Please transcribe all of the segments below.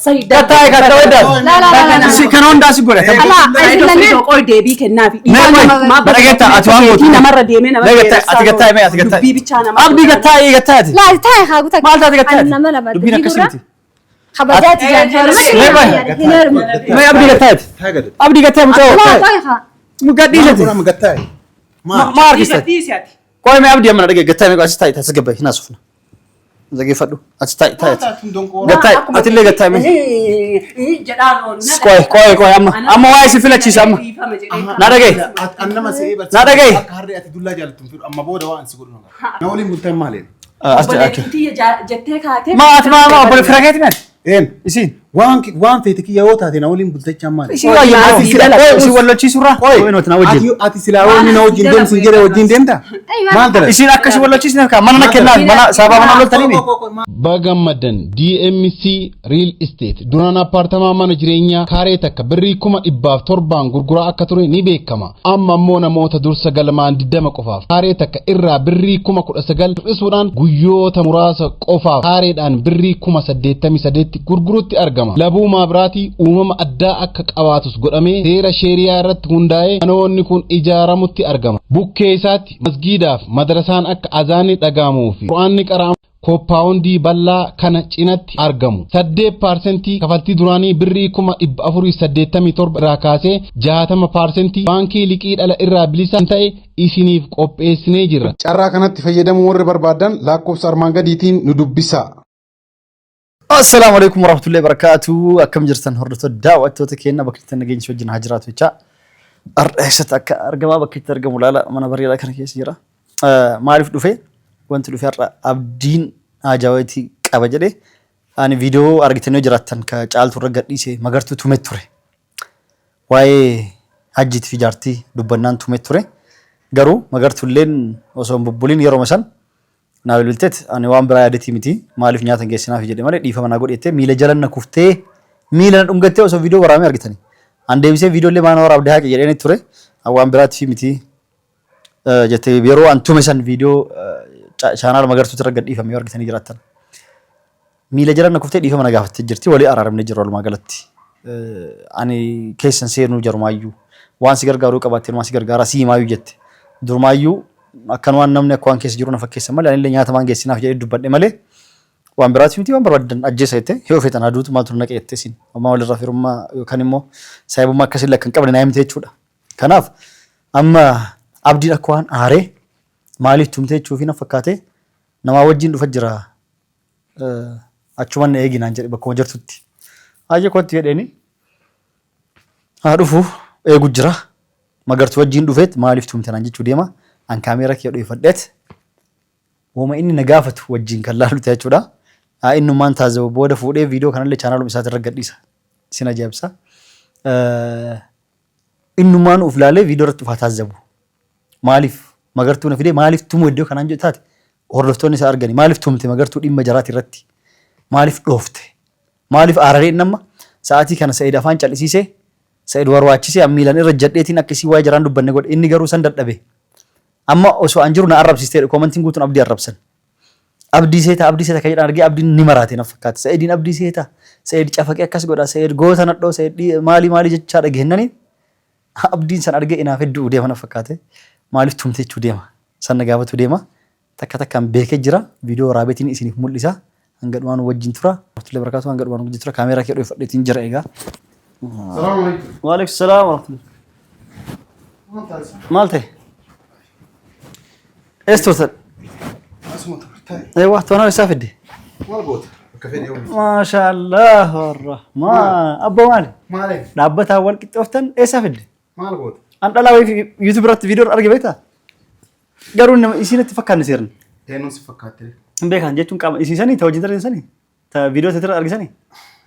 Gattaa'e gattaa'e weddaati. Laa laa laa laa. Si kana hundaa si godhe. Alaa Saayid isin lameen. Ofii qoy deebii kennaafi. Mee qoy, dhageetta, ati waan gootu. Namarra deemee nama Mee gattaa'e, ati gattaa'e mee ati gattaa'e. Dubbii bichaa namaa. Abdii gattaa'e gattaa'e ati. Laa taa'e haa guutaa. Maal taate gattaa'e? Ani nama lama. Dubbiin akkasii miti. Kabajaati Mee qoy. Hin heerumu. Mee abdii gattaa'e ati. Taa'e gadi. Abdii gattaa'e mucaa Laa gattaa'e. qoy haa. Mugaa dhiisati. Maal gattaa'e? Maa harkiste? Qoy mee abdii amma na dhagaye gattaa'e mee qoy achi taa'i tasgabba'i hin haasofna. Dhageeffadhu achi taa'i taa'i ati. Gattaa'e atillee gattaa'e mee. Qoy qoy qoy amma amma waa'ee si filachiisa amma. Na dhagaye. An nama si'ee barsiisa. Na dhagaye. Akka harree ati dullaa jaalattu hin fedhu. Amma booda waan si godhu na Na waliin bultan maali? As jedha akka. Jettee kaatee. Maa ati maa maa obboleef fira keeti mee? Een. Isiin. Waan waan feete kiyya yoo taate na waliin bultachaa maali? Isiin waa Ati yemmuu. Qoy isin wal lolchiisurraa? Qoy. Qoy nuti na wajjin. Ati ati silaa wanni na wajjin deemsin jedhe wajjin deemta? Maal dalaga? Isiin akka isin wal lolchiisneef kaa mana na kennaaf mana sababa mana loltanii mi? Bagammadan DMC Real Estate duraan appaartamaa mana jireenyaa kaaree takka birrii 700,000 gurguraa akka ture ni beekama. Amma immoo namoota dursa galmaan 20 qofaaf kaaree takka irraa birrii 19,000 hir'isuudhaan guyyoota muraasa qofaaf kaareedhaan birrii 88,000 gurgurutti argama. Labuu maabiraatii uumama addaa akka qabaatus godhamee seera sheeriyaa irratti hundaa'ee manoonni kun ijaaramutti argama. Bukkee isaatti masgiidaaf madrasaan akka azaanni dhaga'amuu fi qur'aanni qara'amu kooppaawundii bal'aa kana cinatti argamu. 8% kafaltii duraanii birrii 487,000 irraa kaasee 60% baankii liqii dhala irraa bilisa ta'e isiniif qopheessinee jirra. Carraa kanatti fayyadamuu warri barbaadan lakkoofsa armaan gadiitiin nu dubbisaa. Assalaamu alaikum warahmatullahi wabarakatuh. Akkam jirtan hordoftoota daawwattoota keenya bakka itti nageenyi wajjin haa jiraatu jecha. Har'a eessatti akka argamaa bakka itti argamu laala mana bareedaa kana keessa jira. Maaliif dhufe? Wanti dhufe har'a abdiin haajaa wayitii qaba jedhe ani viidiyoo argitanii yoo jiraattan ka caaltu irra gadhiise magartuu tume ture. Waa'ee hajjiitii fi jaartii dubbannaan tume ture. Garuu magartuulleen osoo hin bubbuliin yeroo san naa bilbilteet ani waan biraa yaadetii miti maaliif nyaata hin geessinaafi jedhe malee dhiifama naa godhi jettee miila jala na kuftee miila na dhungattee osoo viidiyoo waraabamee argitanii. An deebisee viidiyoo illee maana waraabde haaqi jedheen ture an waan biraatiif miti jettee yeroo an tume san viidiyoo chaanaala magartuutti irra gadhiifame yoo argitanii jiraattan. Miila jala na kuftee dhiifama na gaafattee jirti. Walii araaramnee jirra walumaa galatti. Ani keessan seenuu jarumaayyuu waan si gargaaruu qabaatte waan si gargaaraa si himaayyuu jette. Durumaayyuu akkan waan namni akka waan keessa jiru na fakkeessa malee anillee nyaata maan geessinaaf jedhee dubbadhe malee waan biraati miti waan barbaadan ajjeesa jette yoo feetan aduutu maaltu naqe jette isin. Ammaa walirraa firummaa yookaan immoo saayibummaa akkasillee akka hin qabne naa himte jechuudha. Kanaaf amma abdiin akka waan aaree maaliif tumte jechuufi na fakkaate namaa wajjin dhufa jira achuman na eegi naan jedhe bakkuma jirtutti. Hayyee kottu jedheeni haa dhufu eegu jira. Magartuu wajjin dhufeet maaliif tumte naan jechuu deema. An kaameera kiyya dhoyfadheet woma inni na gaafatu wajjin kan laalu ta'e jechuudha. Haa innummaan taazzabu booda fuudhee viidiyoo kanallee chaanaaluma isaatirra gadhiisa. Isin ajaa'ibsa. Innummaan of laalee viidiyoo irratti ufaa taazzabu. Maaliif magartuu na fidee maaliif tumuu iddoo kanaan jedhu taate hordoftoonni isaa argani maaliif tumte magartuu dhimma jaraati irratti maaliif dhoofte maaliif aararee inni amma sa'aatii kana Sa'id afaan cal'isiisee Sa'id warwaachisee an miilan irra jadheetiin akka isii waa'ee jaraan dubbanne godhe inni garuu san dadhabe amma osoo an jiru na arrabsisteedha koomantiin guutuun abdii arrabsan abdii seeta abdii seeta kan jedhan argee abdiin ni maraate na fakkaate Sa'idiin abdii seeta Sa'id cafaqee akkas godha Sa'id goota nadhoo Sa'id maalii maalii jechaa dhageenyanii Abdiin san argee inaafee du'u deema na fakkaate. Maaliif tumte jechuu deema. San na gaafatu deema. Takka takkaan beekee jira. Viidiyoo waraabeetiin isiniif mul'isa. Hanga dhumaa nu wajjin tura. Warahmatullahi wabarakatuh. Hanga dhumaa nu wajjin tura. Kaameeraa kee dhoofadheetiin jira egaa. Salaamu alaikum. Waalaikum salaam warahmatullahi. Maal ta'e? Eessa turtan? Asuma ture taa'e. Eewwa toonaa eessaa fidde? Maal goota? Akka fedhe yoo. Maashaallah warahmaan. Abboo maali? Maali? Dhaabbataan wal qixxooftan eessaa fidde? Maal goota? An dhalaa wayii YouTube irratti viidiyoo arge beektaa? Garuu nama isiin itti fakkaanne seerni. Eenyuun si fakkaatte? Hin beekan jechuun qaama isiisanii ta wajjin tarreessanii ta viidiyoo irratti argisanii.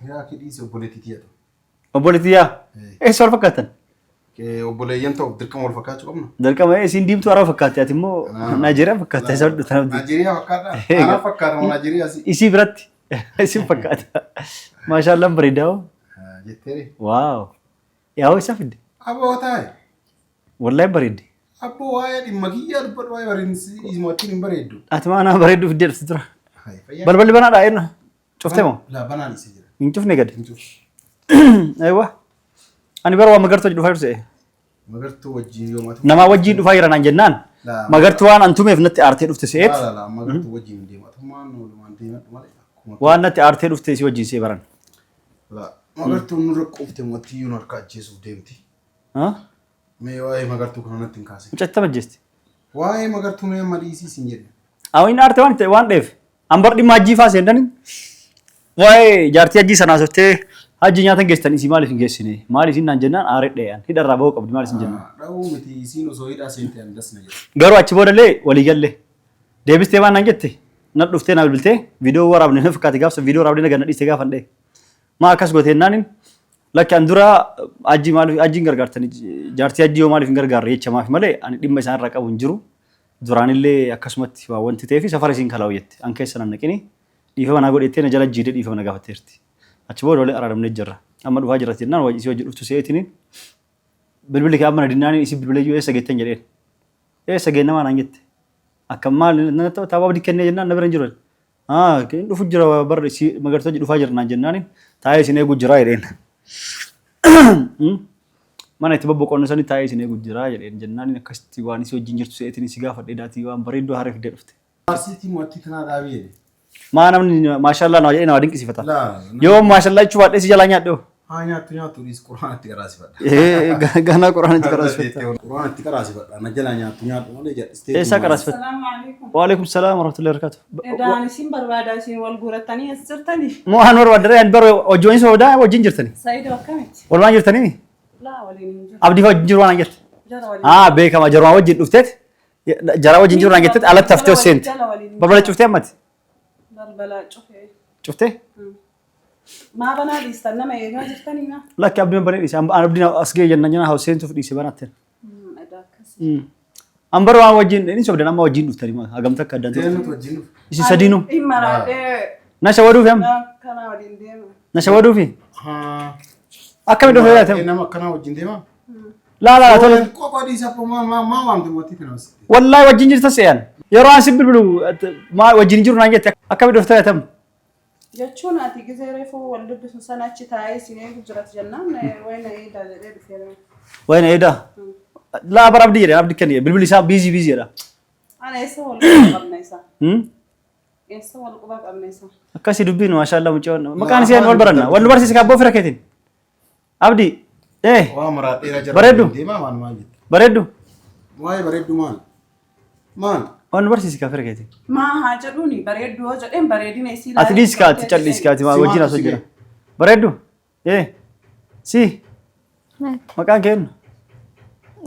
Yaa kidhiisi obboleettii tiyya ta'u. Obboleettii yaa eessa wal fakkaattan? Obboleeyyan ta'uuf dirqama wal fakkaachuu qabna. Dirqama isiin diimtuu araba fakkaatti ati immoo Naajeeriyaa fakkaatti isa hodhu tanaaf. Naajeeriyaa fakkaata. Anaa fakkaata moo Naajeeriyaa si? Isii biratti isin fakkaata. Maashaallah bareedaa hoo. Jetteeri. Waaw. Yaa hoo isa fidde? Aboo taa'e. Wallahi bareeddi. Abboo waa'ee dhimma kiyyaa dubbadhu waa'ee bareedinsi isumatti hin bareeddu. Ati maa naa bareedduu fiddee dhufte tura. Fayyaa. Balballi banaadha eenyu? Cuftee moo? Laa banaan isa jira. Hin cufne gadi. Hin cufne. Eewwa. Ani bara waan magartuu dhufaa jiru se'e. Magartuu wajjin yoo maatu. Namaa wajjin dhufaa jira naan jennaan. Laa. Magartuu waan an tumeef natti aartee dhufte se'eet. Laa laa magartuu wajjin hin deemu. Atummaan oolumaan deemadhu malee. Akkuma. Waan natti aartee dhufte si wajjin se'e baran. Laa magartuun nurra quufte mootii nu harka ajjeesuuf deemti. Ha? Mee waa'ee magartuu kana natti hin kaasin. Mucatti ajjeesti. Waa'ee magartuu mee amma dhiisii siin jedhe. Awin aarte waan ta'e waan dheef. An bar dhimma hajjii faa seentani. Waa'ee jaartii hajjii sanaa softee hajjii nyaata hin geessitan isii maaliif hin geessine? Maaliif isin naan jennaan aaree dheeyan. Hidha irraa bahuu qabdi maaliif isin jennaan. Dha'uu miti isiin osoo hidhaa seente an das na jedhe. Garuu achi boodallee walii galle. Deebistee waan naan jette na dhuftee na bilbiltee viidiyoo waraabne na fakkaate gaafsa viidiyoo waraabne na ganna dhiiste gaafa hin dhee. Maa akkas goote jennaanin lakki an dura hajjii maaliif hajjiin gargaartanii jaartii hajjii yoo maaliif hin gargaarre jecha maaf malee ani dhimma isaan irraa qabu hin jiru. Duraanillee akkasumatti waa wanti ta'eef safara isiin kalaa'u jette. An keessa nan naqini dhiifama naa godhettee na jala jiidee dhiifama na gaafatteerti. Achi booda waliin araaramnee jirra. Amma dhufaa jirra jennaan isii wajji dhuftu se'eetiniin bilbilli kee amma na dinnaaniin isii bilbilee iyyuu eessa geettan jedheen. Eessa geenna naan jette. Akka maal taabaa abdii kennee jennaan na bira hin jiru. Haa dhufu jira bar isii magartoo dhufaa jira naan jennaaniin taa'ee isin eegu jira jedheen. Mana itti bobboqonnu sani taa'ee isin eegu jira jedheen jennaaniin akkasitti waan isii wajjin jirtu se'eetiin si gaafadhe daatii waan bareedduu haree fiddee dhufte. Arsiitii mootii tanaa dhaabii jedhe. Maa namni maashallaa nama jedhee nama dinqisiifata. Laa Yoo maashallaa jechuu baadhee si jalaa nyaadhe hoo. haa nyaattu nyaattu dhiis quraan itti qaraasifadha. Ganaa quraan itti qaraasifata. Quraan itti qaraasifadha. Na jalaa nyaattu nyaadhu malee jedhistee. Eessaa qaraasifata? Salaamu alaikum. Waalaikum salaam warahmatullahi wabarakatuh. Edaan isin barbaada isin wal guurattanii as jirtanii. Moo aan barbaadare ani bara hojii sodaa wajjin jirtani. Sa'iid akkamitti? Walumaan jirtanii? Laa waliin hin jiru. Abdii wajjin jiru waan jette. Jara waliin. Ah beekama jaruma wajjin dhufteet jara wajjin jiru waan jetteet alatti haftee os seente. Jala waliin. Balbala cuftee ammati? Balbala cufee. Cuftee? Maa banaa dhiistan nama eegaa jirtanii maa? Lakki abdiin banee dhiise. An abdiin as ga'e jennaan jennaan haus seentuuf dhiise banaatti. Edaa akkas. An bara waan wajjin inni sobdan amma wajjin dhuftanii hagam takka addaan turte. Eenyutu wajjin dhufe? Isin sadiinuu. Hin maraadhee. Na shawaduufi amma. Kana waliin deema. Na shawaduufi. Haa. Akkami dhufe yaate? Nama akkanaa wajjin deemaa? Laa laa tola. Qoqoo dhiisa maa maa maa waamte mootii tana wasitti. Wallahi wajjin jirta se'an. Yeroo an si bilbilu maa wajjin jiru naan jette akkami dhufte yaatam? Jechuun ati gizee reefuu wal dubbisu sana achi taa'ee isin eegu jirat jennaan wayna eedaa jedhee dhufeera. Wayna eedaa. Laa bara abdii jedhe abdii kenni bilbilli isaa biizii biizii jedha. Ana eessa wal quba qabna isa? Eessa wal quba qabna isa? Akkasii dubbiin maashaallah mucaan maqaan isheen wal baranna wal nu barsiise kaabboo fira keetiin. Abdii ee Waa maraa dheeraa jara. Bareeddu. Deemaa maal maal jette? bareeddu Waa'ee bareeddu maal? Maal? wal nu barsiise kaa fira keetiin. Maa haa jedhuuni bareeddu yoo jedheen bareedina isii Ati dhiisi kaa ati calliisi kaa ati maa wajjin asoo jira. Bareeddu ee si Maatti. maqaan kee eenyu?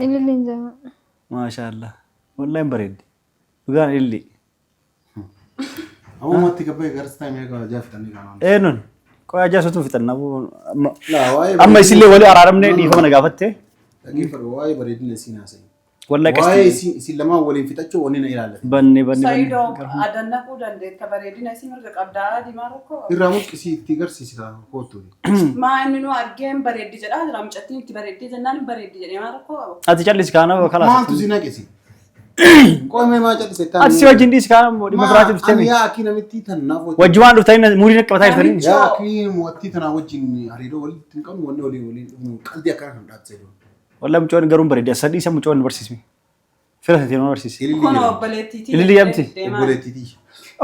Ililliin jama. Maashaallah wallahi hin bareeddi dhugaan ililli. Amma mootii gabbee garsi taa'ee meeqa jaafitanii kanaan. Eenyuun qoyaa jaasatu fixanna. Laa waa'ee Amma isillee walii araaramnee dhiifama na gaafatte. Dhaggeeffadhu waa'ee bareedina isiin haasa'e. Wallahi Waa'ee qasti isiin isin lamaan waliin fixachuu wanni na ilaallate. banne banne Sa'iidoo banne. adannaquu dandeetta bareedina isii mirga qabdaa adiimaa rakkoo qaba. Irraa mulqisii itti garsiisi kaa kootu. Maa inni nu argeen bareeddi jedhaa jira mucattiin itti bareeddee jennaan hin bareeddi jedhee maa rakkoo qaba. Ati callisi kaana kalaas. Maaltu si naqisi? Qoomee maa callise taa'anii? Ati si wajjin dhiisi kaana dhimma biraatti dhuftee Ani mi? yaa akii namittii tan naaf wajjin. Wajjumaan dhuftanii muurii na qabataa jirtanii. Yaa akii mo'attii tanaa wajjin hariiroo walitti hin qabnu wanni waliin waliin dhufnu qalbii akkana kan dhaabsee jiru. Wallahi mucoon garuu hin bareeddi. Sadii isa mucoon nu barsiismi. Fira ta'e nu barsiisi. Ililli Kun jedhama. obboleettiitii. Ililli jedhamti. Obboleettiitii.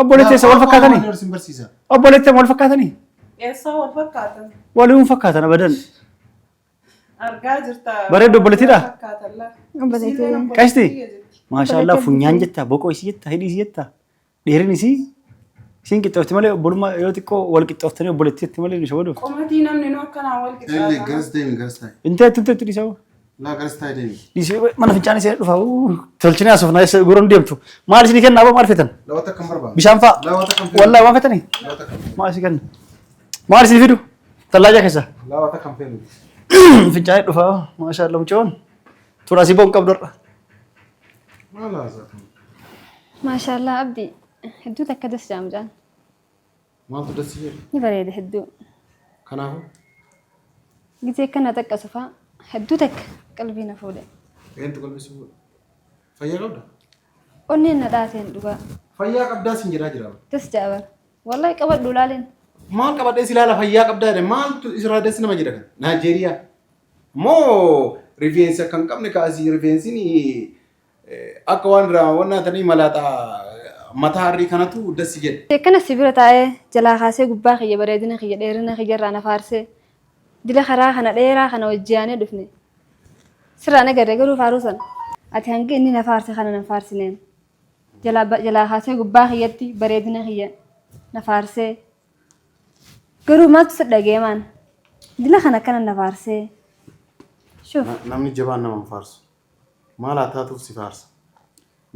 Obboleettii isa wal fakkaatanii? Waan isin barsiisa. Obboleettii wal fakkaatanii? Eessaa wal fakkaatan? Waliin fakkaatan abadan. Argaa jirta. Bareeddu obboleettiidha? Fakkaatan laa. Obboleettii. Qashti? Maashaallah funyaan jetta, boqoo isii jetta, hidhii isii jetta, dheerin isii isiin qixxoofti malee obbolummaa yoo xiqqoo wal qixxooftanii obboleettii jetti malee nu shabaduuf. Qomatii namni nu akkanaa wal Ililli qixxaata. garas deemi garas taa'i. Inteetti inteetti dhiisee hoo? Laa garas taa'i deemi. Dhiisee mana fincaan isee dhufa. Tolchinee asoof na gurra nu deemtu. Maal isinii kenna aboo maal fetan? Lawata kan barbaadu. Bishaan fa'a. Lawata kan feenu. Wallahi waan fetanii? Lawata kan feenu. Maal isin kenna? Maal isinii fidu? Tallaajaa keessa. Lawata kan feenu. Fincaa'ee dhufa. Maashaallah mucoon. Turaa si boon qabdu har'a. Maal haasaa? Maashaallah abdii. Hedduu takka das jaa mucaan. Maaltu dassi jedhu? Ni bareeda hedduu. Kanaafuu Gizee kana xaqqasu fa'a hedduu takka qalbii na fuudhe. eenyutu qalbii si fuudhe? Fayyaa qabda? Onneen na dhaateen dhugaa. Fayyaa qabdaa sin jedhaa jira. Das jaa bara. Wallahi qabadhu laaleen. Maal qabadhee si ilaala fayyaa qabdaa jedhe maaltu isirraa des nama jedha kan Naajeeriyaa. Moo rifeensa kan qabne kaasii rifeensiin akka waan irraa wannaa tanii malaaxaa mataa harrii kanatu dassi jedhe. Akkana si bira taa'ee jalaa kaasee gubbaa kiyya bareedina kiyya dheerina kiyya irraa na faarsee dila karaa kana dheeraa kana wajji yaanee dhufne. Sirraa na garee garuu faaruu sana. Ati hanga inni na faarse kana na faarsineen. Jalaa kaasee gubbaa kiyyatti bareedina kiyya na faarsee. Garuu maaltu si dhaga'e maan? Dila kana akkana na faarsee. Shuf. Namni jabaan nama hin faarsu. Maal haa taatuuf si faarsa.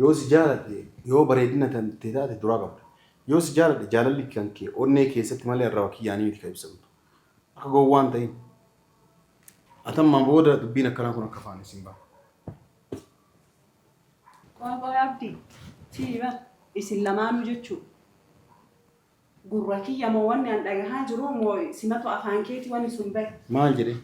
Yoo si jaaladhe yoo bareedina tantee taate duraa qabda. Yoo si jaaladhe jaalalli kan kee onnee keessatti malee arraba kiyyaanii miti kan ibsamtu. Akka gowwaa hin ta'in. Atammaan booda dubbiin akkanaa kun akka afaan isin ba'a. Qoy qoy Abdi sii bar isin lamaanuu jechuu gurra kiyya moo wanni an dhagahaa jiruu moo simatu afaan keeti wanni sun bahe. Maal jedhee?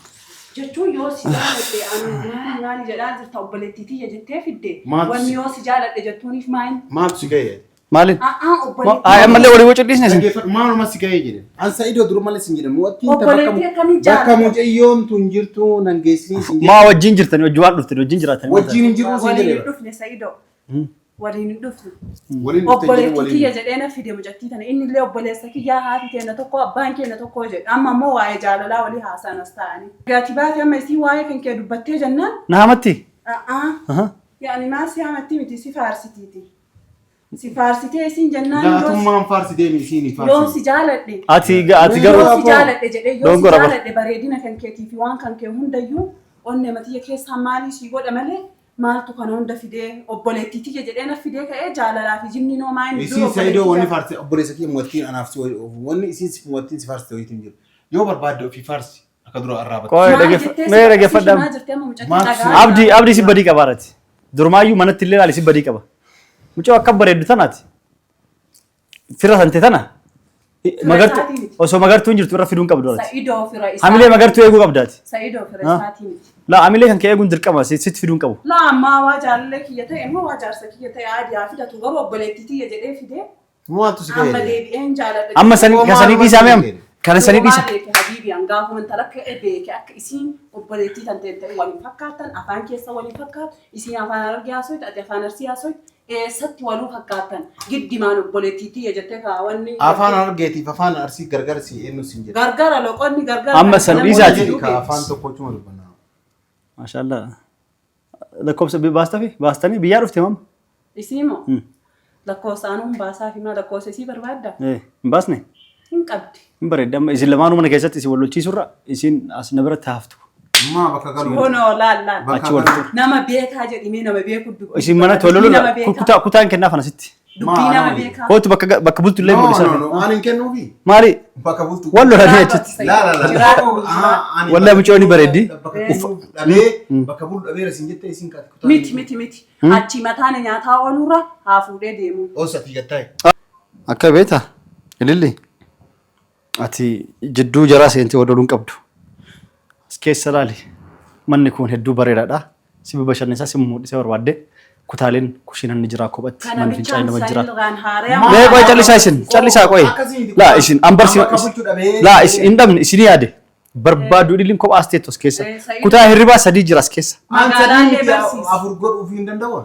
Jechuun yoo si jaaladhe ani maali maali jedhaa jirta obboleettii tiyya jettee fidde Maaltu wanni si- yoo si jaaladhe jettuuniif maal? Maaltu si ga'e? Maaliin? A'aa obboleettii Ay ammallee walii wacuu dhiisne isin. Dhaggeeffadhu maaluma si ga'e jedhe. An Sa'idoo dura malee sin jedhe. Mu'attiin ta bakka Obboleettii akkamii bakka jaalata? mucayyoon tun jirtu nan geessinii sin jedhe. Maa wajjin jirtanii wajjin waan dhuftanii wajjin jiraatanii. Wajjin hin jiru sin Waliin jedhe. hin dhufne Sa'idoo. Waliin hin dhufne. Waliin dhufte jedhe Obboleettii tiyya waliin. jedhee na fide mucattii tana inni illee obboleessa kiyyaa haati teenna tokko abbaan keenya tokko jedhe amma immoo waa'ee jaalalaa walii haasa'an as taa'anii. Gaati baate amma isii waa'ee kan kee dubbattee jennaan Na hamatti? a'aa yaani maal si hamatti miti si faarsitiiti. Si faarsitee isiin jennaan yoo si- Laatummaan faarsi deemi isiin hin yoo faarsi. si jaaladhe Ati garuu yoo si jaaladhe jedhee yoo si Dongora bara. jaaladhe bareedina kan keetii fi waan kan kee hundayyuu onnee matiyya keessaa maalii sii godha malee maaltu kana hunda fidee obboleettii tiyya jedhee na fidee ka'ee jaalalaa fi jinni noo maa inni Isiin Sa'idoo wanni faarsi obboleessa kiyya mu'attiin anaaf si wanni isiin si mu'attiin si faarsite wayiitu hin jiru. Yoo barbaadde ofii faarsi akka dura arraabatte. Qoy mee dhaggeeffadhaa. Abdii abdii si badii qaba irratti. Durumaayyuu manatti illee ilaali si badii qaba. Mucoo akka bareeddu tanaati. Fira sante tana. Magartu isaatii miti. osoo magartuun jirtu irra fiduun qabdu irratti. Sa'idoo fira isaa. Hamilee magartuu eeguu qabdaati. Sa'idoo fira Ha? isaatii miti. Laa hamilee kan kee eeguun dirqama sitti fiduun qabu. Laa ammaa waa jaalallee kiyya ta'e immoo waa jaarsa kiyya ta'e aadi haa fidatu garuu obboleettii tiyya jedhee fidee Maaltu si amma ga'e? deebi'een jaaladha. Amma sanii kan sanii dhiisaa mee amma? Kana sanii dhiisa. Durumaa beeke habiibi an gaafuma intala akka beeke akka isiin obboleettii tan ta'e ta'e waliin fakkaattan afaan keessa waliin fakkaatu isiin afaan Harargee haasoytu ati afaan Arsii haasoytu eessatti waluu fakkaattan giddimaan obboleettii tiyya jettee kaawwanni. Afaan Harargeetiif afaan Arsii gargar si eenyu sin jedhe. Gargara loqonni gargara. Amma san dhiisaati. Jedhi ka afaan tokkochuma dubbanna. Maashaallah. Lakkoofsa baastafi baastanii biyyaa dhufte mamma. Isii moo? Lakkoofsa anuun baasaa fi maa lakkoofsa isii barbaadda? Hin baasne? Hin qabdi. Hin bareedda amma isin lamaanuu mana keessatti isin wal lolchiisurra isin as na biratti haftu. Maa bakka galu. Kunoo laal laal. Bakka Achi wal galu. Nama beekaa jedhimee nama beeku dubbii. Isin manatti wal Dubbii loludha. nama beekaa. Kutaa kutaan kennaaf anasitti. Dubbii Maa nama anaa beekaa. Kootu bakka bakka bultu illee No, mul'isa. no, no. Ani hin kennuufi. Maali? Bakka bultu. Wal lolanii achitti. La la la. Jiraadhu, Ah, ani Wallahi mucoon ni bareeddi. Bakka bultu dhabee bakka bultu dhabee isin jettee isin kaati kutaa. Miti miti miti. Achi mataan nyaataa oolurra haa fuudhee deemu. Osa fiigattaa'e. Akka beektaa? Ililli. Ati jidduu jaraa seentee wal loluu hin qabdu. As keessa laali. Manni kun hedduu bareedaadha. Si bashannansiisaa si mul'isee barbaadde kutaaleen kushiinan ni jira kophatti Kana manni fincaanii bichaan nama jira. sanirraan haaraya. Mee qoy callisaa isin callisaa qoy. Laa isin an barsi Bakka bulchu dhabee. laa isin hin dhabne isin yaade barbaaduu dhilliin kophaa as teettu as keessa. Eh, Sa'iid. Kutaa hirribaa sadii jira as keessa. An Magaalaan sadii illee miti barsiisa. afur godhuuf hin danda'u.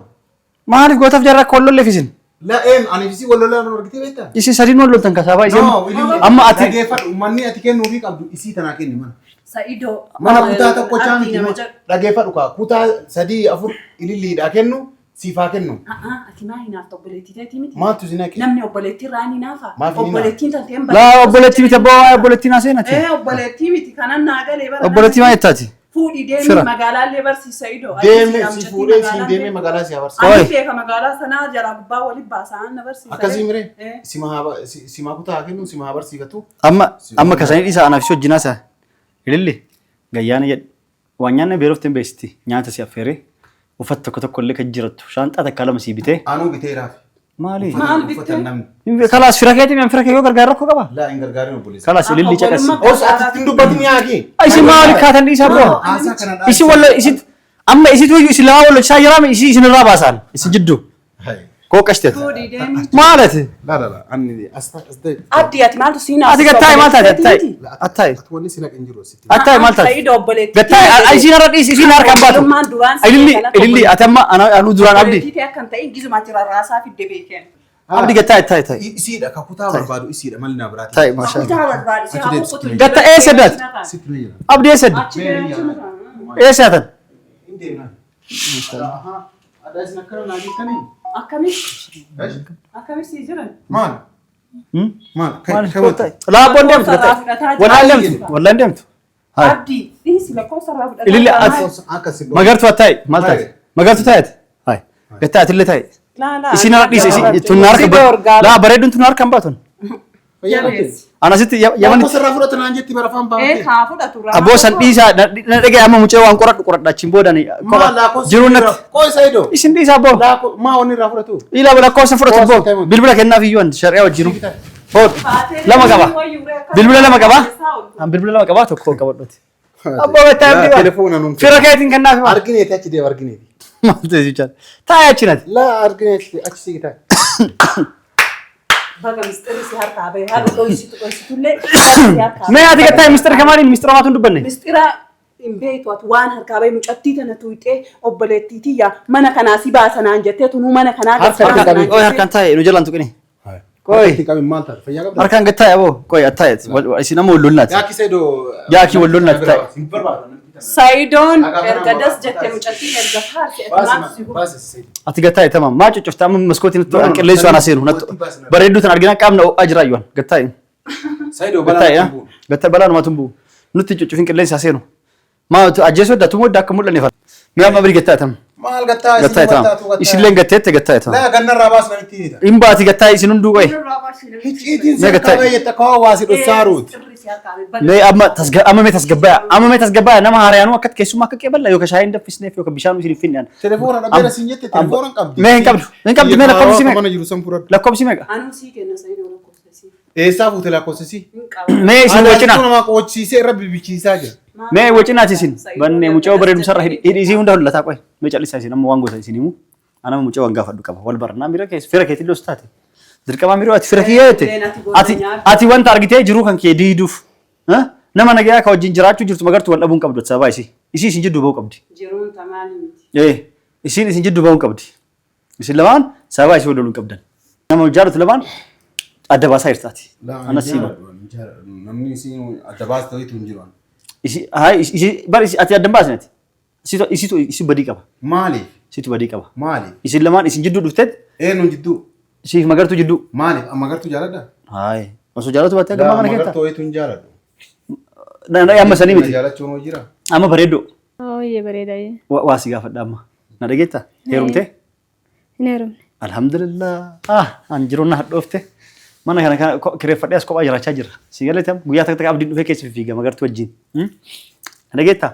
Maaliif gootaaf jarra akka wal lolleef isin? La een ani fi si wal lolaan argitee beektaa? Isin sadiin wal loltan kasaabaa isin. No, ililli. Amma ati Dhageeffadhu manni ati kennuufii qabdu isii tanaa kenni mana. Sa'idoo. Mana kutaa tokko Abdii chaamiti. nama jedhu. Dhageeffadhu kaa kutaa sadii afur ililliidhaa kennu siif haa kennu. A'aa ati maa hinaafta obboleettii teetii miti? Maaltu si naqe? Namni obboleettii irraa ni hinaafa. Maaf hin Obboleettiin tan ta'een laa obboleettii miti abbaa waa'ee obboleettii naa seenati. Eh obboleettii miti kanan naa galee bara. Obboleettii maal jettaati? Fuudhii deemi Fira. magaalaallee barsiisa Sa'idoo. Deemee si fuudhee siin deemee magaalaa si habarsa. Oi. Ani beeka magaalaa sanaa jara gubbaa waliin baasaa na barsiisa. Akkasii miree Eh. simaa kutaa haa kennu simaa haa barsiifatu. Amma amma kasanii dhiisaa anaaf si wajjin haasaa. Ililli gayyaana jedhe waan nyaanne beelofte hin beeksisti nyaata si affeeree uffata tokko tokko illee kan jirattu shaanxaa takka lama sii bitee. Anuu biteeraaf. Maali? Maal Uffata bittee? namni. Kalaas fira keetii mi'aan fira kee yoo gargaar rakkoo qaba. Laa hin gargaarin obboleessa. Kalaas ililli caqasi. Obbolummaa- Os ati ittiin dubbatin yaaki. Isin maali kaatan dhiisaa bro? Haasaa kana dhaabsi. Isin walla isin amma isitu isin lamaa walla isaa jiraame isin isin irraa baasaan isin jidduu. Hai. Koo qashti. Fuudhii deemi. Maal ati? La la la ani as as ta'e. Abdii ati maaltu siin Ati gattaa'e maal taate? Attaa'e. Attaa'e. Ati wanni si naqe hin jiru sitti. Attaa'e maal taate? Sa'iid obboleettii. Gattaa'e isiin har'a dhiisi isiin harkaan baatu. Obbolummaan duraan si Ililli beekan akka ililli ati amma anuu duraan abdi. Obboleettii akka hin ta'in gizumaatti rarraasaa fidde beekeen. Abdi gattaa'e taa'e taa'e. Isiidha ka kutaa barbaadu isiidha malee na biraati. Taa'e maashaa. Kutaa barbaadu si haa boqotu. Gatta eessa daati? Sitti na jira. Abdi eessa addi? Achi deemuu. Eessa atan? Hin deemnaa. Adaa isin akkana naa jettanii? Akkamitti? Akkamitti sii jiran? Maal? Maal? Maal? Laabboon deemtu gattaa'e. Wallaan deemtu. Wallaan deemtu. Hayi. Abdii dhiisi lakkoofsa irraa fudhataa. Ililli ati Akkas magartuu attaa'e maal taate? Magartuu taa'e? Hayi. Gattaa'e atillee taa'e. Isin har'a dhiisi isin tun harka laa bareedduun tun harka hin baatun. Ana sitti yamanitti Lakkoofsa irraa fudhatu naan jetti bara afaan Ee baafte. kaa fudhatu irraa. Abboo san dhiisaa na dhagaye amma mucee waan qoradhu qoradha achiin booda ani Maal lakkoofsa? jiruun natti Qooyi Sa'iidoo. isin dhiisaa abboo Maa wanni irraa fudhatu? ila lakkoofsa fudhatu abboo bilbila kennaaf iyyuu ani shari'aa wajjinu hood lama qaba bilbila lama qaba an bilbila lama qaba tokko qabadhuti abboo gattaa abdii Telefoona nuun fira keetiin kennaaf maal Argineeti achi deema argineeti. maal ta'e jechaa taa'ee achi nati Laa argineeti achi sii taa'e. Baga misxirri si harkaa bahe haadha dhoysitu dhoysitullee si harkaa mee ati gattaa mistira kamaaliin mistira maatuun dubbanne Misxira hin beektu ati waan harkaa bahe mucattii tana tuuxee obboleettii tiyya mana kanaa si baasanaan jettee tunuu mana kanaa Harka gad harka baasanaan qoy harkaan taa'e nu jalaan tuqini qoy Itti qabin maal taate? Fayyaa qabdaa? harkaan gattaa aboo qoy attaa'e isin amma wal lolnaati Yaaki Sa'iidoo. Yaaki wal lolnaati taa'e. Hin barbaadu. Sayidoon erga das jette mucattiin erga faarse ati maaltu si guba? Baasi Sa'iidoo. Ati gattaa'e tamam maa cuccufta amma maskootiin No, no, qilleensi waan aseenu Wanti baasna. bareedduu tan argina qaamna ho'aa jira iyyuu gattaa'e Sa'iidoo balaa gattaa'e hin bu'u. gattaa'e balaa namatu hin bu'u nutti cuccufin qilleensi aseenu maa ajjeesuu adda tumuu adda akka mul'anne fara mee amma biri gattaa'e tam Maal gattaa isin gattaa'e tamam isilleen gatteette gattaa'e tamam Laa gannarraa baasna itti hidha. hin baati gattaa'e isin hunduu qoy Hicciitiin Mee gattaa- sirkaa baay'ee akka hawaasi dhossaaruuti. Misxirri si harkaa bahe. mee amma tasga amma mee tasgabbaaya amma mee tasgabbaaya nama haarayaanuu akkatti keessummaa akka qeeballa yookaan shaayii hin danfisneef yookaan bishaan isin hin finne Telefoona dhabdeera siin jette telefoona hin qabdi. Mee hin qabdu hin qabdu mee lakkoofsi meeqa Mana jiru san fudhadhu. lakkoofsi meeqa Anuu sii kenna Sayidoo lakkoofsa sii. Eessaa fuute lakkoofsisi? Hin qabu. mee isin wacina Nama qochisiisee irra bibichiisaa jira. Mee wacinaati isin banne mucaa bareedumsarra hidhi isii hunda hollataa qoy mee callisaa isin amma waan gosa isin himu anama mucaa waan gaafadhu qaba wal barnaa mira keessa fira keetii los taate dirqama miroo ati fira kiyya jette ati ati wanta argitee jiruu kan kee diiduuf nama nagayaa ka wajjin jiraachuu jirtu magartu wal dhabuun qabdu sababa isii isii isin jidduu ba'uu qabdi Jiruun tamaanii miti. ee isiin isin jidduu ba'uu qabdi isin lamaan sababa isii wal loluu hin qabdan nama jaalatu lamaan adda baasaa jirtaati anas siima Namni isin adda baas ta'etu hin jiru. Isi haa isi bar isi ati adda hin baasne ati isitu isitu isi badii qaba Maaliif? isitu badii qaba Maaliif? isin lamaan isin jidduu dhufteet Eenyuun jidduu? siif magartuu jidduu. Maaliif? Amma gartuu jaaladhaa? Hayi osoo jaalatu baattee gammaa mana keetta. Magartuu wayitu hin jaaladhu. Na na amma sanii miti Jaalachuun hoo jira. amma bareeddoo Ooyyee bareeda. waa si gaafadha amma na dhageetta heerumtee Hin heerumne. alhamdulillah ah an jiruun na hadhoofte mana kana kana kireeffadhee as kophaa jiraachaa jira si galeetam guyyaa takka takka abdiin dhufee keessa fiiga magartuu wajjin na dhageetta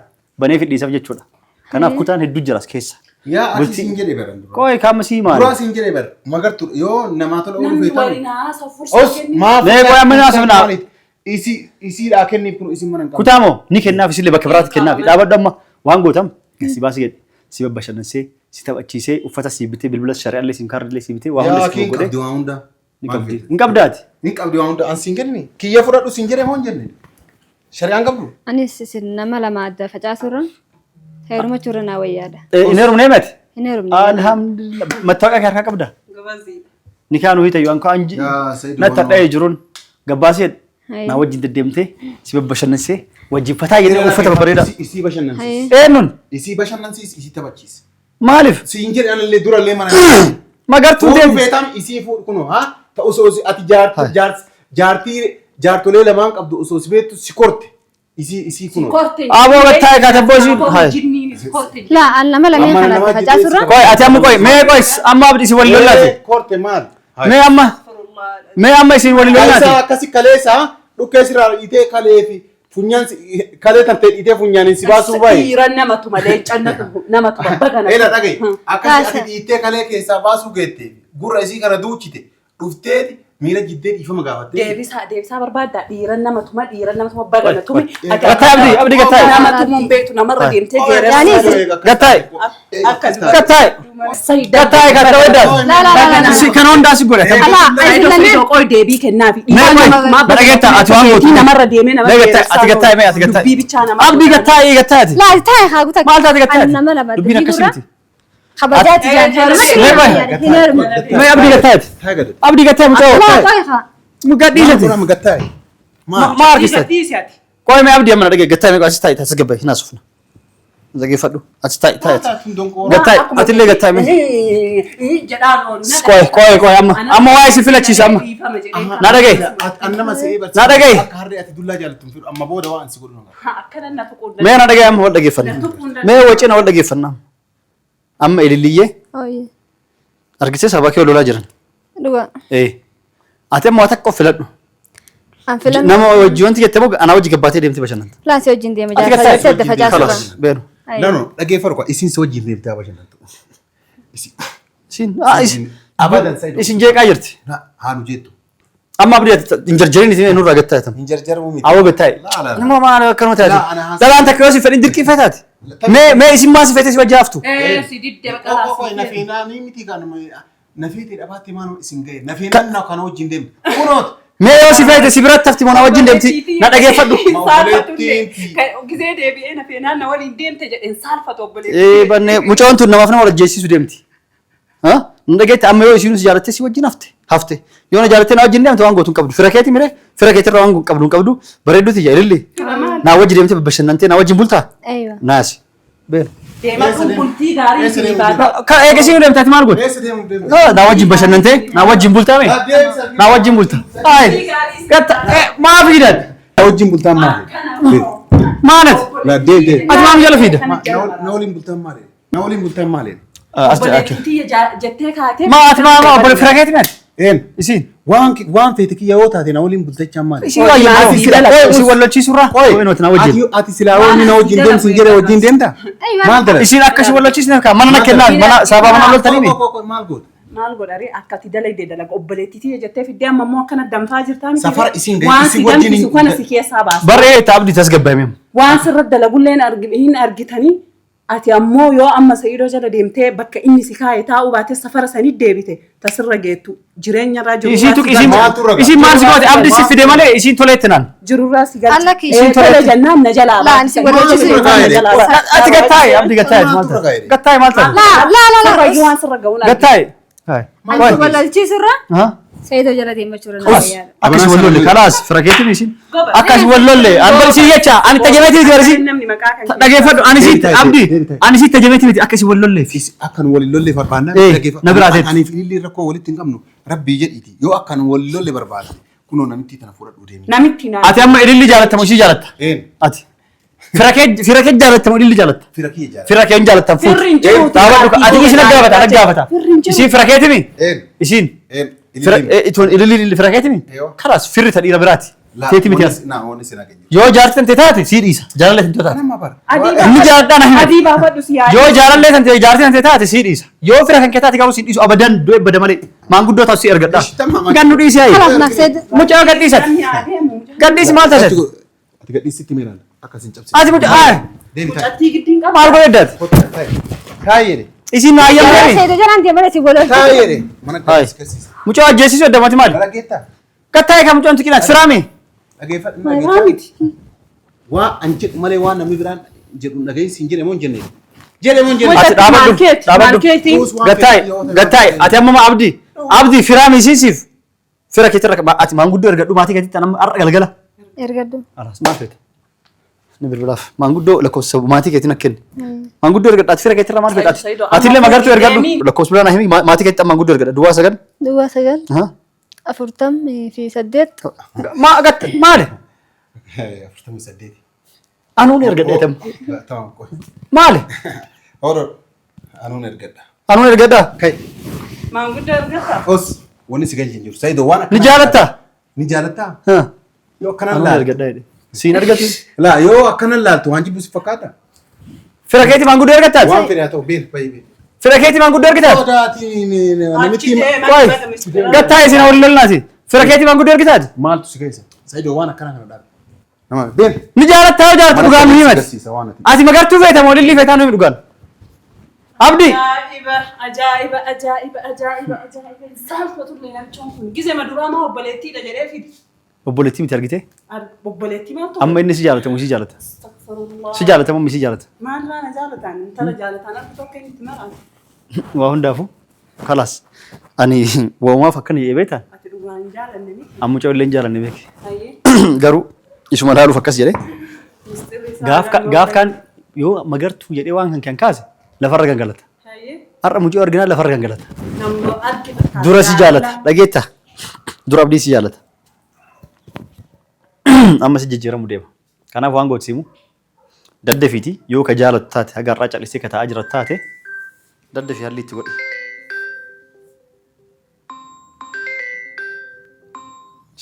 banee fidhiisaaf jechuudha kanaaf kutaan hedduu jira as keessa. Yaa ati Bultii- siin jedhe bara dura. Qoy kaama sii maali? Duraa siin jedhe bara magartuu yoo namaa tola oolu Namni feetan. waliin haasa'u fursaa Os kenni. maaf Mee qoy amma naasofnaa. Isii isiidhaa kenniif kun isin mana hin qabdu. Kutaa moo ni kennaaf isillee bakka biraatti kennaaf dhaabadhu amma waan gootam si baasii jedhe si babbashannansiisee si taphachiisee uffata si bitee bilbila shari'aallee siim kaardillee si bitee waa hunda Yaa si kee godhee qabdi waa hunda. ni qabdi hin qabdaati. Ni qabdi waa hunda an siin kennini. Kiyya fudhadhu siin jedhe moo hin jenne? Shari'aan qabdu. Anis isin nama lama adda facaasurra heerumachuurra naa wayyaadha. Hin heerumnee mati? Hin heerumne. Alhamdulillah mattaawoqaa kee harkaa qabda. Gabaziidha. Ni kaanuu hiita yoo ankaa anji Yaa Sa'iid natti waan hadhaa'ee jiruun gabbaasee Hayi. naa wajjin deddeemtee si babbashannansiisee wajjin fataa jedhee uffata babbareedaa. Isii bashannansiis. Eenyuun Isii bashannansiis isii taphachiis. maaliif Siin jedhe anallee durallee mana. magartuu Fuudhu deemti? feetam isii fuudhu kunoo haa ta'u osoo ati jaartii jaartolee lamaan qabdu osoo si beektu si korte isii isii kunoo. Korte. Aboo gattaa'e kaatabboo isiin. Hayi. Jinniinis korte. Laa an nama lameen Amma kana nama adda facaasurra Qoy ati amma qoy mee qoy amma abdi isin waliin lollaati. Korte maal? Mee amma mee amma isin waliin Kaleessa lollaati. akkasi kaleessa dhukkee sirraa dhiitee kalee fi funyaan kalee tantee dhiitee funyaaniin si baasuu baay'ee. Dhiira namatu malee cannatu namatu babbagana. Eela dhagaye akkasi ati dhiitee kalee keessaa baasuu geette gurra isii kana duuchite dhufteeti Miila jiddee dhiifama gaafattee. Deebisaa deebisaa barbaaddaa dhiira nama tuma dhiira nama tuma baga na tumi. Gattaa'e Abdii, Abdii gattaa'e. Nama tumuun beektu namarra deemtee Yaani geerarsa. Gattaa'e. Akkas. Gattaa'e. Gattaa'e kan ta'e daas. Laa laa laa laa. Si kana hundaa si godhe. Alaa isin lameen Qoy deebii kennaafi. Mee qoy, dhageetta ati waan gootu. Namarra deemee nama Mee gattaa'e, ati gattaa'e mee ati gattaa'e. Dubbii bichaa nama. Abdii gattaa'e gattaa'e ati. Laa taa'e haa guutaa. Maal taate gattaa'e? Nama lama Dubbiin akkasii miti. Kabajaati Mee qoy. Hin heerumu. Mee Abdii gattaa'e ati. Taa'e gadi. Abdii gattaa'e mucaa Laa gattaa'e. qoy haa. Mugaa dhiisati. Maal gattaa'e? Maal harkiste? Dhiisi ati. Qoy mee Abdii amma na dhagaye gattaa'e mee qoy achi taa'i tasgabba'i hin haasofna. Dhageeffadhu achi taa'i taa'i ati. Gattaa'e atillee gattaa'e mee. Qoy qoy qoy amma amma waa'ee si filachiisa amma. Na dhagaye. Annama se'ee barsiisa. Na dhagaye. Akka harree ati dullaa jaalattu hin fedhu amma booda waan si godhu nama. Akkana na tuquu Mee na dhagaye amma wal dhageeffanna. Mee wacina wal dhageeffanna. Amma ililliyyee Ooyye. argitee sababa kee wal lolaa jiran. Dhugaa. Ee. Ati amma waa takka of filadhu. An filannu. Nama wajji wanti jettee moo anaa wajji gabbaatee deemtee bashannanta. Laa si wajjin deema Ati jaarsa gattaa'e. jettee adda facaasuu Khalas qabna. beenu. No no dhageeffadhu kwa isin si wajjin deemtee bashannantu. Isin aa isin Abadan Saidoo. isin jeeqaa jirti. Haanu jettu. Amma Abdii ati hin jarjarin isin nurraa gattaa'e tam. Hin jarjaruu miti. Awwa gattaa'e. Laa laa. Nama maal akkanuma Laa, taate. ana haasa- Dhalaan takka yoo si fedhin dirqii feetaati. Mee mee isin maal si feetee si wajji haftu? Si diddee Qoqqoy nafeenaa ni miti kanuma nafeetee dhabaatti maal isin ga'e nafeenaan na kana wajjin deemte kunoot Mee yoo si feete si biratti hafti moo na wajjin deemti na dhageeffadhu. Gisee deebi'ee nafeenaan na waliin deemte jedheen saalfatu obboleettii. Ee bannee mucaan tun namaaf nama wal ajjeesiisu deemti. Ha? Hin dhageette amma yoo isiinus jaalatte si wajjin hafte hafte. Yoo na jaalatte na wajjin deemte waan gootu hin qabdu. Fira keeti miree fira keetirraa waan qabdu hin qabdu bareedduuti ija ililli. Na wajji deemte bashannantee na wajjin bultaa? Aywa. Naasi. Beenu. Deemaa kun bultii gaarii Eessa isinii deemu baata. Ka eegasii deemte ati maal goote? Eessa deemu deemu? Na wajjin bashannantee na wajjin bultaa mee? Na wajjin bulta. Ay. Gatta maa fiidan? Na wajjin bultaan maali? Maalat? La deem deem. Ati maam jala fiida? Na waliin bultaan maali? Na waliin bultaan maali? As jedha. Obboleettii jettee kaatee. Maa ati maa maa obbole fira keeti mee? Een Isiin. waan waan feete kiyya yoo taate na waliin bultachaan maali? Isiin waa Ati sila Isin wal lolchiisurraa? Qoy na wajjin. Ati silaa wanni na wajjin deemsin jedhe wajjin deemta? Maal dalaga? Isin akkasii wal lolchiisne ka mana na kennaa mana sababa mana loltanii mi? Maal goota? Maal godhare akka ati dalagde dalaga obboleettii jettee fiddee amma immoo akkana danfaa jirtaa miti. Safara isin gahe, Waan isin si wajjin danfisu hin- kana si keessaa baasa. Barree itti Abdii tasgabbaa'e. Waan sirra dalagulleen hin argitanii ati ammoo yoo amma Sa'iidoo jala deemtee bakka inni si kaa'e taa'uu baate safara sanii deebite tasirra geettu jireenyarraa Isiin tuq isiin Maaltu ragaa? isiin maal si goote Abdii si fide malee isiin toleetti naan. Jirurraa si galcha. Alla kiyya. Isiin tole jennaan na jalaa Laa, ani si wal-lolchiisu Na hin jalaa baate. Ati gattaa'e Abdii gattaa'e maal Maaltu taate? ragaa jedhe? Gattaa'e maal taate? Laa laa laa laa. Sirra waan sirra ga'uun Gattaa'e. Ani si wal-lolchiisurra Ha? Saidoo jala deemachuu Us irra. akkasii wal lolle kalaas fira keetiin isiin akkasii wal lolle ani bari siin jecha ani tajaajilti miti bari siin Namni maqaa kan dhageeffadhu ani Deebi sitti taa'e, Abdii deebi taa'e. ani sitti tajaajilti miti akkasii wal lolleef. Akkan waliin lolle barbaannaa Eh, na biraa teetti. Aniif ililli rakkoo walitti hin qabnu rabbii jedhiiti yoo akkan waliin lolle barbaadde kunoo namittii tana fudhadhu deemi. Namitti naan. Ati amma ililli jaalattamu ishii jaalatta. Een Ati fira kee fira kee jaalattamu ililli jaalatta. fira kiyya jaalladha. Fira kee hin jaalattan fuutu. Firri hin jiru. Dhaabadhu ati isin gaafata ana gaafata. Firri hin jiru. Isiin fira keetimi? Een Isiin een fira ililli. itun ililli fira keetimi? Eeyo. Kalaas firri ta dhiira biraati. Teeti miti as. Na wanni sin haqa jiru. Yoo jaarti tante taate sii dhiisa. Jaalallee tante taate. Nama bara. Adii Inni jaaladhaan hime. Adii baafadhu si yaadu. Yoo jaalallee tante jaarti tante taate sii dhiisa. Yoo fira kan kee taate garuu sii dhiisu abadan du'e bada malee maanguddoo taatu sii ergadha. Tamam. Gannu dhiisi ayi. Kalaas naaf Saidoo. Mucaa gad dhiisati. Namni adeemu. Gad dhiisi maal taasise? Ati gadhiisitti meelaan akkasin cabsi. Ati mucaa ayi Deemi taa'e. Mucattii giddiin qaba. maal godhe addaati? Taa'e. Taa'e jedhe. Isiin na ayyamtee Saidoo jalaan deemanii si wal-lolchiisu. Taa'e jedhe. Mana Hayi. keessa. Mucaa ajjeesisu addamati maali? Dhaggeettaa. Gattaa'e kan mucaan tuqinaati firaame. Dhaggeeffadhu. Maraa miti. Waa an jedhu malee waan namni biraan jedhu dhageessi hin jedhe moo hin jenne? Jedhe moo hin jenne? Ati dhaabadhu. Dhaabadhu. Gattaa'e gattaa'e ati amma Abdii Abdii firaame isiin siif fira keetirra ati maanguddoo ergadhu maatii keetitti amma har'a galgala. Ergadhu. Alas maal feete? Ni bilbilaaf maanguddoo lakkoofsa maatii keetiin akka kenni. Maanguddoo ergadhu ati fira keetirra maal feete ati? Ati illee magartuu ergadhu lakkoofsa bilbilaa naa himi maatii keetitti amma maanguddoo ergadha duwwaa 9. Duwwaa 9. 48. Maa gatta maali? 48. Anuun ergadheetam. Tamam qoy. Maali? Oro anuun ergadha. Anuun ergadha. Kai Maanguddoo ergataa? os wanni si galche hin jiru. Saidoo waan Ni jaalattaa? Ni jaalattaa? Ha. Yoo akkanan Anuun laaltu. ergadha jedhe. Siin argatu. Laa yoo akkanan laaltu waan jibbu si fakkaata? Fira keetii maanguddoo ergattaati? Waan fedhe haa ta'u beel bayi beel. Fira keetii maanguddoo ergitaati? Sodaatiin namitti Qoy. Gattaa isin wal lolnaati. Fira keetii maanguddoo ergitaati? Maaltu si keessa? Saidoo waan akkana kana dhaabe. Nama deem. Ni jaalattaa yoo jaalattu Mana dhugaan nu keessa himati. agarsiisa waan ati. Ati magartuu feeta moo lillii feetaa nu himi dhugaan. Abdi. Ajaa'iba, ajaa'iba, ajaa'iba, ajaa'iba, ajaa'iba. Saalfatullee namichoon kun gizema duraa maa obboleettiidha jedhee fidi. Obboleettii miti argitee? Obboleettii maaltu? Amma inni si jaalata moo si jaalata? Astaghfirullah. Si jaalata moo si jaalata? Maalirraa na jaalataan? Intala jaalataan argu tokko inni itti maraan. Waa hundaafuu kalaas ani waamaaf akkana jedhee beektaa? Ati dhugaan hin jaalanne miti. Amma mucaa illee hin jaalanne beeki. Hayyee. Garuu isuma laaluuf akkas jedhee Misxirri isaa gaaf naannoo gaaf kaan yoo magartuu jedhee waan kan kan kaase lafarra gangalata. Hayyee. Har'a mucaa arginaa lafarra gangalata. Namni arge fakkaata. Dura si jaalata dhageetta. Dura abdii si jaalata. Amma si jijjiiramu deema. Kanaaf waan gootu simu daddafiiti yoo ka jaalatu taate haga har'aa callisee ka taa'aa jiratu taate daddafii halli itti godhi.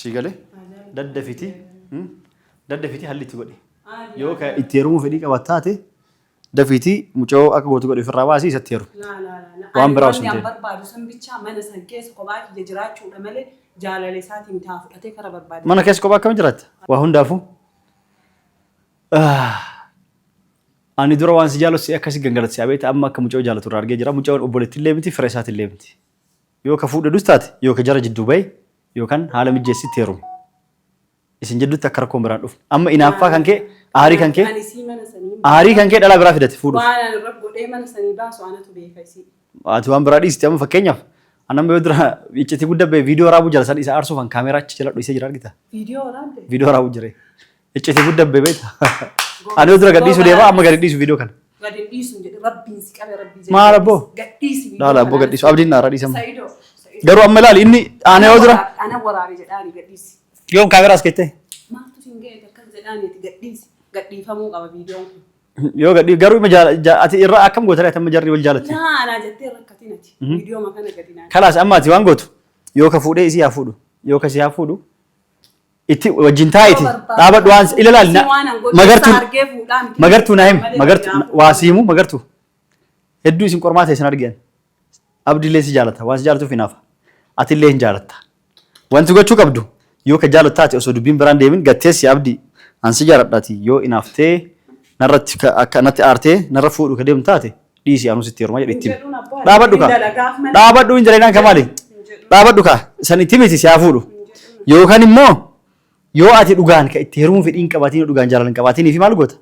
Sii galee daddafiiti daddafiiti halli itti godhi. Yoo ka itti heerumuu fedhii qabaatu taate dafiitii mucoo akka gootu godhi ofirraa baasii isatti heerumi. Laa laa laa laa. Waan Ani biraa osoo wanni hin an ta'in. barbaadu san bichaa mana san keessa kophaa kiyya jiraachuudha malee jaalala isaatiin taa fudhatee kara barbaade. Mana keessa kophaa akkamiin jiraatta? Waa hundaafuu. Ani dura waan si jaalatu si akkasi gangalatu si abeeta amma akka mucoo jaalatu irraa argee jira. Mucoon obboleettii illee miti fira isaati illee miti. Yoo ka fuudhedus taate yoo ka jara jidduu bahe yookaan haala mijjeessitti heerumi. Isin jidduutti akka rakkoon biraan dhufu. Amma inaaffaa kan kee aarii kan kee Ani isii mana sanii aarii kan kee dhalaa biraa fidate fuudhuuf. waan ani irra godhee mana sanii baasu anatu beeka isii. Ati waan biraa dhiiste amma fakkeenyaaf an amma yoo dura iccitii guddaa ba'e viidiyoo waraabuu jala san isa aarsuuf an kaameeraa achi jala dhoysee jira argita. Viidiyoo waraabde? Viidiyoo waraabuu jira. Iccitii guddaa ba'e beekta. Ani yoo dura gad dhiisuu deema amma gad dhiisu viidiyoo kana. Gad hin dhiisu hin jedhe rabbiin si qabe rabbii jedhe. Maal abboo? Gad dhiisi viidiyoo Laala abboo kana. gad dhiisu abdiin naara dhiisama. Sa'idoo. Sa'idoo. Garuu amma ilaali inni ana yoo dura Ana waraabe jedhaani gad dhiisi. yoom kaameeraa as keettee? Maaltu siin ga'e akkas jedhaaniiti gad dhiisi. Gad dhiifamuu qaba viidiyoon kun. Yoo gad garuu ima ati irraa akkam goota ati amma jarri wal jaalatti. Laa anaa jettee rakkatin ati. Viidiyoo kana gadi naan. Kalaas amma ati waan gootu yoo ka fuudhee isii haa fuudhu yoo ka si haa fuudhu itti wajjin taa'iti dhaabadhu waan ila laali na magartuu magartuu naa himi magartuu waa si himu magartuu hedduu isin qormaata isin argan abdiillee si jaalata waan si jaalatuuf hinaafa atillee hin jaalatta wanti gochuu qabdu yoo ka jaalatu taate osoo dubbiin biraan deemin gatteessi abdii an si jaaladhaati yoo inaaftee narratti akka natti aartee narra fuudhu ka deemtu taate dhiisi anuu sitti heeruma jedhe itti himi. Dhaabadhu kaa. Dhaabadhu hin jedhinaan ka maali? Dhaabadhu kaa. San itti miti si haa fuudhu. Yookaan immoo yoo ati dhugaan ka itti heerumuu fedhii hin qabaatiin dhugaan jaalala hin qabaatiin fi maal goota?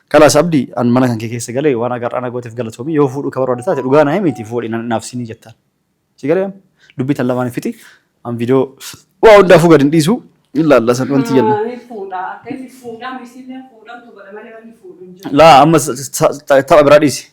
Kalaas abdii an mana kan kee keessa galee waan agarraa na gooteef galatoomi yoo fuudhuu ka barbaadde taate dhugaa na himiti fuudhi naaf sinii jettaan. Si galee amma? Dubbii tan lamaan fixi. An viidiyoo waa hundaafuu gad hin dhiisu. Hin laalla san wanti jenna. Ni fuudha. Akka inni fuudhamu isiillee fuudhamtu godha malee wanni fuudhu hin jiru. Laa amma tapha biraa dhiisi.